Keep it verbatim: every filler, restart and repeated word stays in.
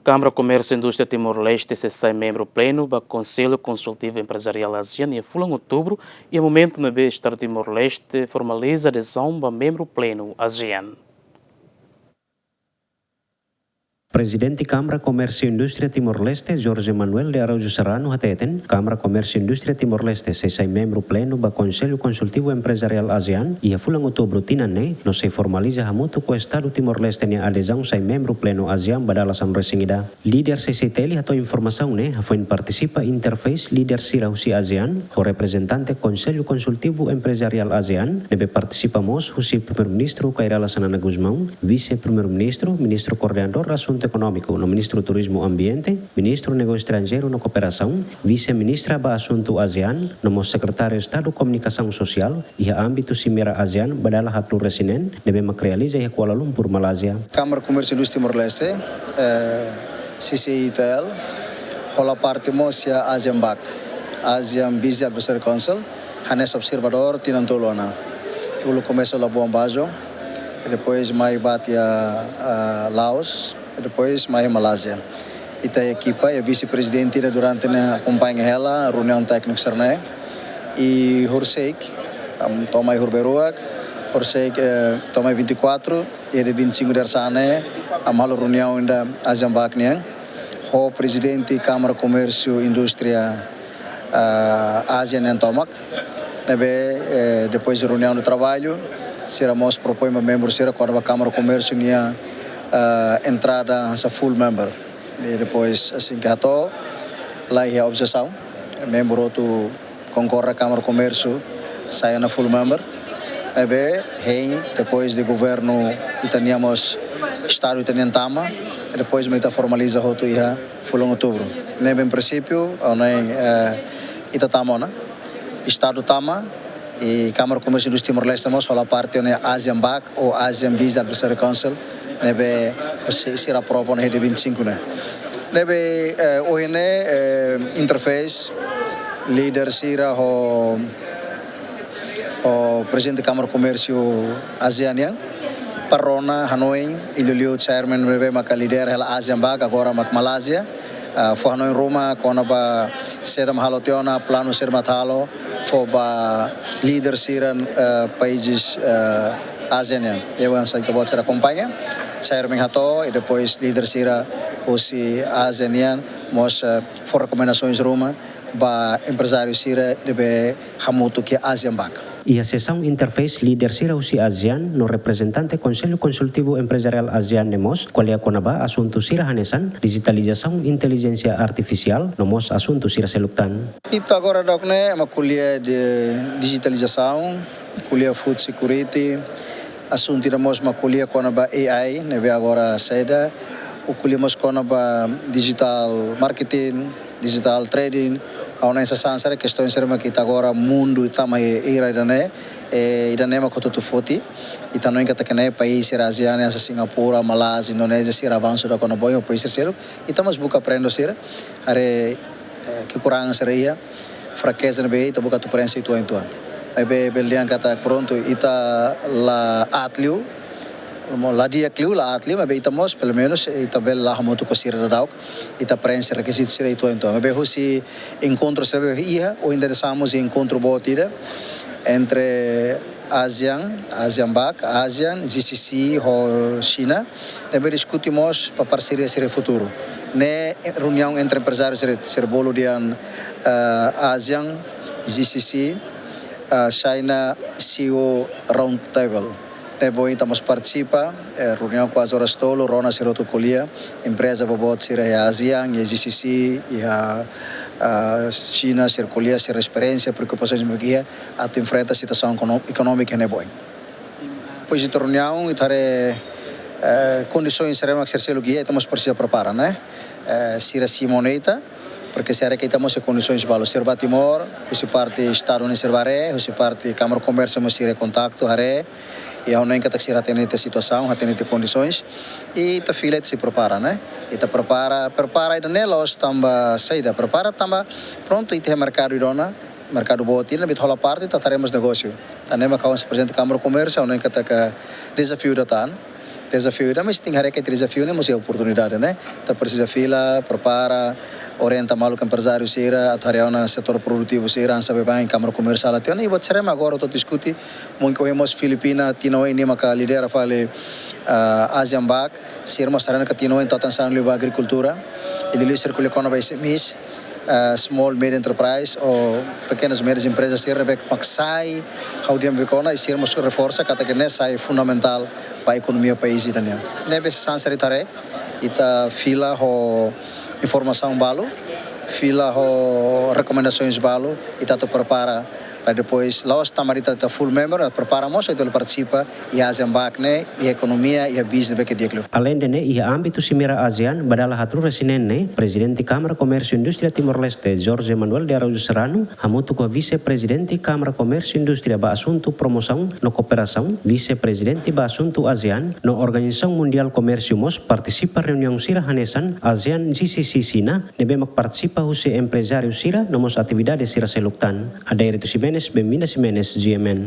Kámara Komérsiu Indústria Timor-Leste sei sai membru plenu ba Konsellu Konsultivu Emprezariál ASEAN iha fulan Outubru, iha momentu ne'ebé Estadu Timor-Leste formaliza adezaun ba membru plenu ASEAN. Prezidente Kámara Komérsiu Indústria Timor-Leste, Jorge Manuel de Araújo Serrano, hateten, Kámara Komérsiu Indústria Timor-Leste sei sai membru plenu ba Konsellu Konsultivu Emprezariál ASEAN iha fulan Outubru tinan ne'e, no sei formaliza hamutuk ho Estadu Timor-Leste nia adezaun sai membru plenu ASEAN ba dala sanulu-resin-ida. Líder C C I T L hato'o informasaun ne'e hafoin partisipa interface líder sira husi ASEAN, ho reprezentante Konsellu Konsultivu Emprezariál ASEAN, ne'ebé partisipa mós husi Primeiru-Ministru Kay Rala Xanana Gusmão, Vise-Primeiru-Ministru, Ministru Koordenadór Asuntu Ekonómiku no Ministru Turizmu Ambiente, Ministru Negósiu Estranjeiru no Kooperasaun, Vise-Ministra ba Asuntu ASEAN, no mós Sekretáriu Estadu Komunikasaun Sosiál, iha ámbitu Simeira ASEAN ba dala haat-nulu-resin-neen, ne'ebé mak realiza iha Kuala Lumpur, Malázia. Kámara Komérsiu Indústria Timor-Leste, eh, C C I T L, hola parte mós iha ASEAN BAC, ASEAN Business Advisory Council, hanesan observadór tinan tolu ona. Uluk komesa la buan bajo, depois mai ba iha, ah, Laos, depois mai Malázia. Ita ekipa, e vise-prezidente ida durante ne'e akompaña hela reuniaun tékniku sira-ne'e. I horiseik, am, to'o mai horibainrua, horiseik, eh, to'o mai vinte e quatro, i dia vinte e cinco dadeer-saan ne'e, am halo reuniaun ida ASEAN BAC nian, ho prezidente Kámara Komérsiu Indústria, ah, ASEAN nian tomak. Ne'ebé, eh, depois de reuniaun de traballu, sira mós propoin ba membru sira kona-ba Kámara Komérsiu nia, ah, entrada hanesan full member. I depois, asin ke hato'o, la iha objesaun, membru hotu konkorda Kámara Komérsiu sai ona full member. Ne'ebé, hein, depois de governu ita-nian mós, Estadu ita-nian tama, depois mak ita formaliza hotu iha fulan Outubru. Ne'ebé, em princípio, ha'u hanoin, eh, ita tama ona, Estadu tama, i Kámara Komérsiu Indústria Timor-Leste mós hola parte iha ASEAN BAC ou ASEAN Business Advisory Council, ne'ebé sei, sira aprova ona iha dia vinte e cinco ne'e. Ne'ebé, eh, ohin ne'e, eh, interface, líder sira ho, ho prezidente Kámara Komérsiu ASEAN nian, para rona hanoin, i liuliu chairman ne'ebé maka lidera hela ASEAN BAC, agora mak Malázia, ah, fó hanoin ruma kona-ba saida mak halo tiha ona, planu saida mak halo, fó ba líder sira, eh, países, eh, ASEAN nian. Ha'u hanesan ita-boot sira akompaña, chairman hato'o, i depois líder sira husi ASEAN nian mós, eh, fó rekomendasoens ruma ba emprezáriu sira ne'ebé hamutuk iha ASEAN BAC. Iha sesaun interface, líder sira husi ASEAN no reprezentante Konsellu Konsultivu Emprezariál ASEAN ne'e mós ko'alia kona-ba asuntu sira hanesan dijitalizasaun intelijénsia artifisiál no mós asuntu sira seluk tan. Ita agora daudaun ne'e mak ko'alia dijitalizasaun, ko'alia food security, asuntu ida mós mak ko'alia kona-ba A I, ne'ebé agora saida, ko'alia mós kona-ba digital marketing, digital trading, ha'u hanoin sasán sira, kestaun sira mak ita agora mundu tama iha era ida-ne'e, eh, ida-ne'e mak hotu-hotu foti. Ita hanoin katak ne'e país sira ASEAN, hanesan Singapura, Malázia, Indonézia, sira avansu daudaun kona-ba oin, país sira seluk. Ita mós buka aprende ho sira, haree, eh, kekurangan sira iha, frakeza ne'ebé ita buka atu prenxe uitoan-uitoan. Maibé bele dehan katak prontu, ita la aat liu, la di'ak liu, la aat liu, maibé ita mós, pelumenus, ita bele la'o hamutuk ho sira daudaun, ita prenxe rekizitu sira uitoan-uitoan. Maibé husi enkontru sira ne'ebé iha, ohin ita hamosu enkontru boot ida entre ASEAN, ASEAN BAC, ASEAN, G C C ho Xina, ne'ebé diskute mós ba parseria sira futuru. Ne'e reuniaun entre emprezáriu sira, sira bolu dehan, eh, ASEAN, G C C, eh, China C E O Roundtable. Ne'ebé ohin ita mós partisipa, eh, reuniaun kuaze oras tolu, rona sira hotu ko'alia, empreza boboot sira iha ASEAN, iha G C C, iha, ah, Xina, sira ko'alia sira esperiénsia, preokupasoens ne'ebé iha, atu enfrenta situasaun ekono-, ekonómika ne'ebé ohin. Depois de reuniaun, ita haree, eh, kondisoens sira mak sira seluk iha, ita mós presiza prepara, ne'e? Eh, sira simu ona ita, porque sira haree katak ita mós iha kondisoens balu. Sira bá Timor, husi parte Estadu nian sira bá haree, husi parte Kámara Komérsiu mós sira kontaktu, haree, i ha'u hanoin katak sira hatene ita situasaun, hatene ita kondisoens, i ita fila ita sei prepara, ne'e? Ita prepara, prepara ida-ne'e la'ós tanba saida, prepara tanba prontu ita iha merkadu ida ona, merkadu boot ida, ne'ebé ita hola parte, ita haree mós negósiu. Tan ne'e mak ha'u hanesan prezidente Kámara Komérsiu, ha'u hanoin katak dezafiu ida tan. Dezafiu ida, mas tenke haree katak dezafiu ne'e mós iha oportunidade, ne'e? Ita presiza fila, prepara, orienta maluk emprezáriu sira, atu haree ona setór produtivu sira, hanesan baibain Kámara Komérsiu halo tiha ona, i buat sira ne'ebé agora atu diskute, mungkin ohin mós Filipina, tinan oin nia maka lidera fali, ah, ASEAN Back, sira mós haree katak tinan oin tau atensaun liu ba agrikultura, i liuliu sira ko'alia kona-ba S M Es, ah, small medium enterprise ou pequenas médias empresas sira ne'ebé mak sai, ha'u dehan baibain kona, i sira mós reforsa katak ne'e sai fundamentál ba ekonomia país ida-ne'e. Ne'ebé hanesan sira ita haree, ita fila ho informasaun balu, fila ho rekomendasoens balu, ita atu prepara para depois, la'ós tanba ita, ita full member, prepara mós atu partisipa iha ASEAN Back ne'e, iha ekonomia, iha business ne'ebé ke di'ak liu. Aleinde ne'e, iha ámbitu Simeira ASEAN, ba dala haat rua resin neen ne'e, Prezidente Kámara Komérsiu Indústria Timor-Leste, Jorge Manuel de Araújo Serrano, hamutuk ho Vise-Prezidente Kámara Komérsiu Indústria ba Asuntu Promosaun no Kooperasaun, Vise-Prezidente ba Asuntu ASEAN, no Organizasaun Mundiál Komérsiu mós partisipa reuniaun sira hanesan ASEAN G C C Xina, ne'ebé mak partisipa husi emprezáriu sira no mós atividade sira seluk tan. Adair Ximenes, Benvinda Ximenes, G M N.